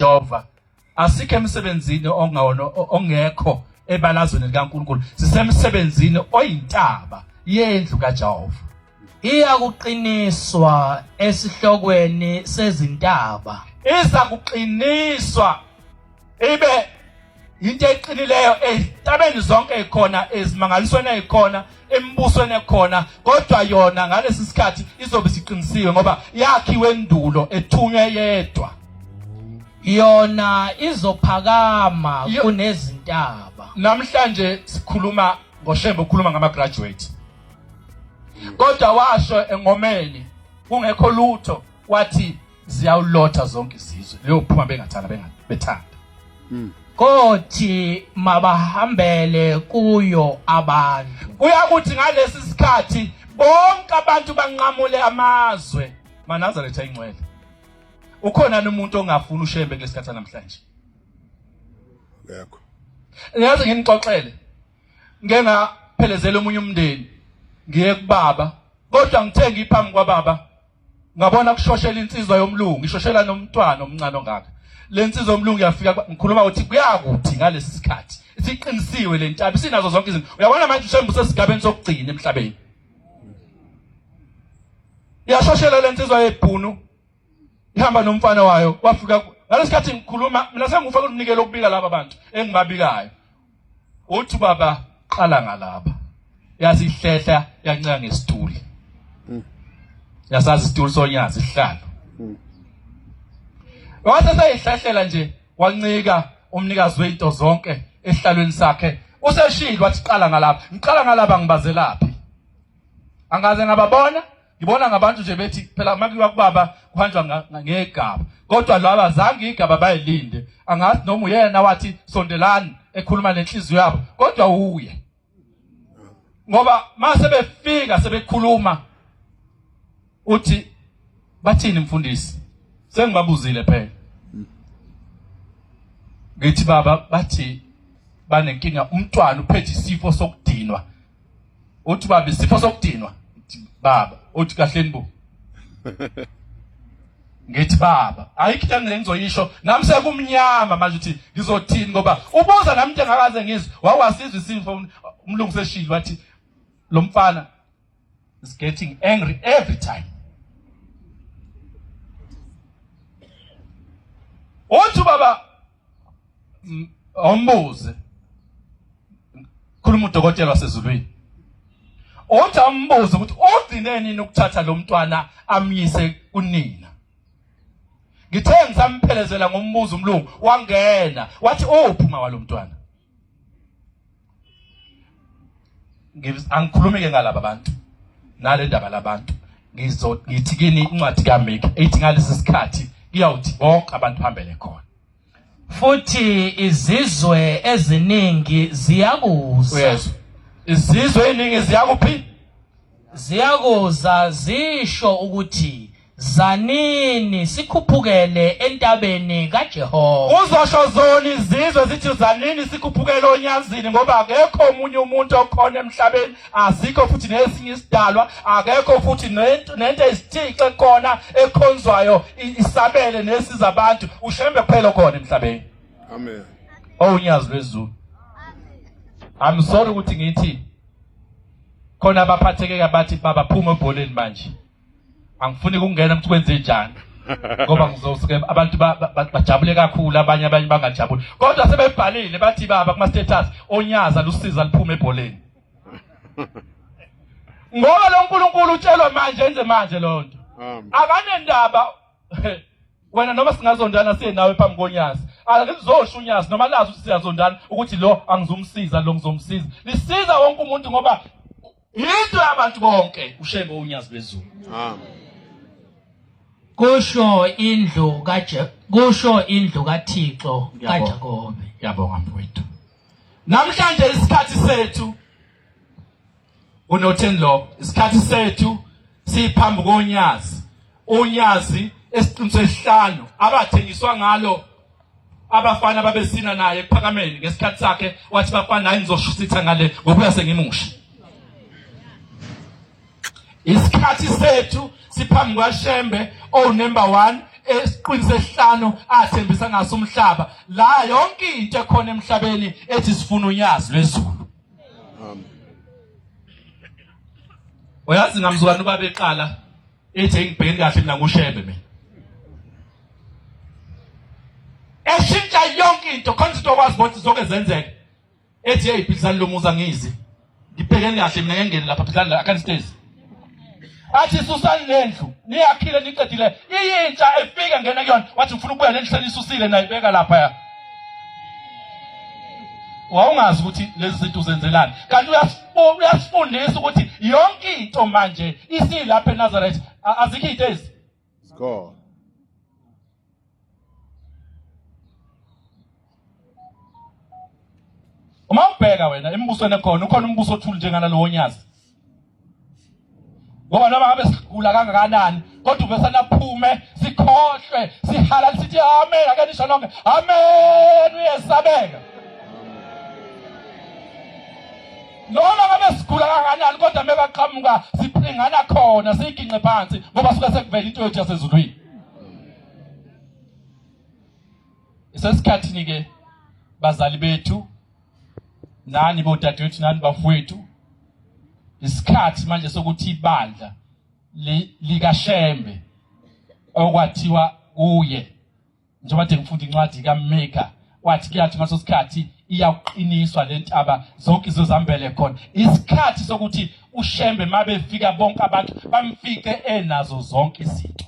Jehova. Asikho emsebenzini ongawona ongekho ebalazweni likaNkulunkulu. Sisemsebenzini oyintaba yendlu kaJehova. Iyakuqiniswa esihlokweni sezintaba. Iza kuqiniswa ibe into eqinileyo ezintabeni zonke ezikhona, ezimangalisweni ezikhona, embusweni ekhona, kodwa yona ngalesi sikhathi izobe isiqinisiwe ngoba yakhiwe endulo ethunywe yedwa. Yona izophakama kunezintaba. Namhlanje sikhuluma ngoShembe, ukhuluma ngama graduate, kodwa washo engomeni kungekho lutho, wathi ziyawulotha zonke izizwe, liyophuma bengathanda bethanda. Kothi mabahambele kuyo abantu. Kuyakuthi ngalesi sikhathi bonke abantu banqamule amazwe. MaNazaretha ingcwele, ukhona umuntu ongafuni uShembe kulesikhathi namhlanje? Akekho. Ngiyazi nginixoxele, ngeke ngaphelezela omunye umndeni ngiye kubaba, kodwa ngithe ngiphambi kwababa ngabona kushoshela insizwa yomlungu ishoshela nomntwana omncane ongaka. Le nsizwa yomlungu yafika, ngikhuluma ukuthi kuyakuthi ngalesi sikhathi isiqinisiwe le ntaba, isinazo zonke izinto. Uyabona manje uShembe usesigabeni sokugcina emhlabeni. Yashoshela le nsizwa yebhunu ihamba nomfana wayo, wafika ngalesikhathi ngikhuluma mina sengufaka umnikelo okubika laba bantu engibabikayo. Uthi baba qala ngalaba, yasihlehla yancika ngesituli, yasazi isituli sonyazi isihlalo, wase seyihlehlela nje wancika umnikazi wento zonke esihlalweni sakhe. Useshilo wathi qala ngalaba, ngiqala ngalaba ngibazelaphi, angaze ngababona. Ngibona ngabantu nje bethi phela makuyiwa kubaba kuhanjwa ngegaba, kodwa laba zange igaba bayilinde. Angazi noma uyena wathi sondelani ekhuluma nenhliziyo yabo, kodwa uye ngoba mase befika sebekhuluma uthi bathini mfundisi, sengibabuzile phela. Ngithi baba bathi banenkinga, umntwana uphethe isifo sokudinwa. Uthi baba isifo sokudinwa? Baba uthi kahleni bo. Ngithi baba ayikho into engizoyisho nami, sekumnyama manje, uthi ngizothini ngoba ubuza nami into engakaze ngizwe. Wawasizwa isifo, umlungu seshilo wathi lo mfana is getting angry every time. Uthi baba awumbuze, khuluma udokotela wasezulwini, uthi ambuze ukuthi ugcine nini ukuthatha lo mntwana amyise kunina. Ngithe ngisamphelezela ngombuzo umlungu wangena wathi uphi uma walomntwana. Angikhulumi ke ngalaba bantu nale ndaba labantu, ngizo ngithi kini incwadi kaMike ethi ngalesi sikhathi kuyawuthi bonke abantu hambele khona. Futhi izizwe eziningi ziyakuza. Uyezwa, izizwe eziningi ziyakuphi? Ziyakuza zisho ukuthi zanini sikhuphukele entabeni kaJehova. Uzosho zona izizwe zithi zanini sikhuphukele onyazini, ngoba akekho omunye umuntu okhona emhlabeni, asikho futhi nesinye isidalwa, akekho futhi nento eyisithixo ekhona ekhonzwayo isabele nesiza abantu, uShembe kuphela okhona emhlabeni. Amen. Owunyazi lwezulu. I'm sorry ukuthi ngithi khona abaphatheke kabathi baba phuma ebholeni manje. Angifuni ukungena ukuthi kwenze njani ngoba ngizosuke abantu bajabule kakhulu, abanye bangajabuli, kodwa sebebhalile bathi baba kuma status onyaza lusiza liphume ebholeni, ngoba lo nkulunkulu utshelwa manje enze manje lonto. Akanendaba wena noma singazondana siye nawe phambi konyazi, akuzosho unyazi noma lazi ukuthi siyazondana ukuthi lo angizumsiza, lo ngizomsiza. Lisiza wonke umuntu ngoba into yabantu bonke uShembe unyazi lwezulu. Amen. Kusho indlu kaJe kusho indlu kaThixo kaJakobe. Ngiyabonga mfowethu. Namhlanje isikhathi sethu unotheni lo, isikhathi sethu siphambi konyazi, unyazi esiqiniso esihlanu abathengiswa ngalo abafana babesina naye ekuphakameni ngesikhathi sakhe, wathi bafana hayi ngizoshusitha ngale ngokuya sengimusha. Isikhathi sethu siphambi kwaShembe oh number 1. Esiqwini sesihlanu athembisa ngaso umhlaba la yonke into ekhona emhlabeni ethi sifuna unyazi lwezulu. Amen. Uyazi ngamzukwana ubaba eqala ethi ngibhekeni kahle mina ngushembe mina. Eshintsha yonke into khona izinto okwazi ukuthi zonke zenzeke. Ethi hey phikisani lo muzi angizi. Ngibhekeni kahle mina ngengeni lapha phikisani la akhani stairs. Athi susani lendlu niyakhile niqedile iyintsha efika ngena kuyona wathi ngifuna ukubuya lendlu senisusile nayibeka lapha ya. Wawungazi ukuthi lezi zinto uzenzelani kanti uyasifundisa ukuthi yonke into manje isilapha eNazareth azikho izinto ezi. Zikhona. Uma ubheka wena embusweni ekhona ukhona umbuso othule njengalalowo nyazi. Ngoba noma ngabe sigula kangakanani kodwa uvesana phume sikhohlwe sihalale sithi amen ake nisho nonke amen uyesabeka. Noma ngabe sigula kangakanani kodwa mekaqhamuka siphingana khona siyiginqe phansi ngoba suke sekuvela into yethu yasezulwini. Isesikhathini ke bazali bethu nani bodadewethu nani bafowethu isikhathi manje sokuthi ibandla likaShembe okwathiwa kuye njengoba de ngifunda incwadi kaMika wathi kuyathi ngaso sikhathi iyakuqiniswa le ntaba zonke izozambele khona isikhathi sokuthi uShembe mabefika bonke abantu bamfice enazo zonke izinto.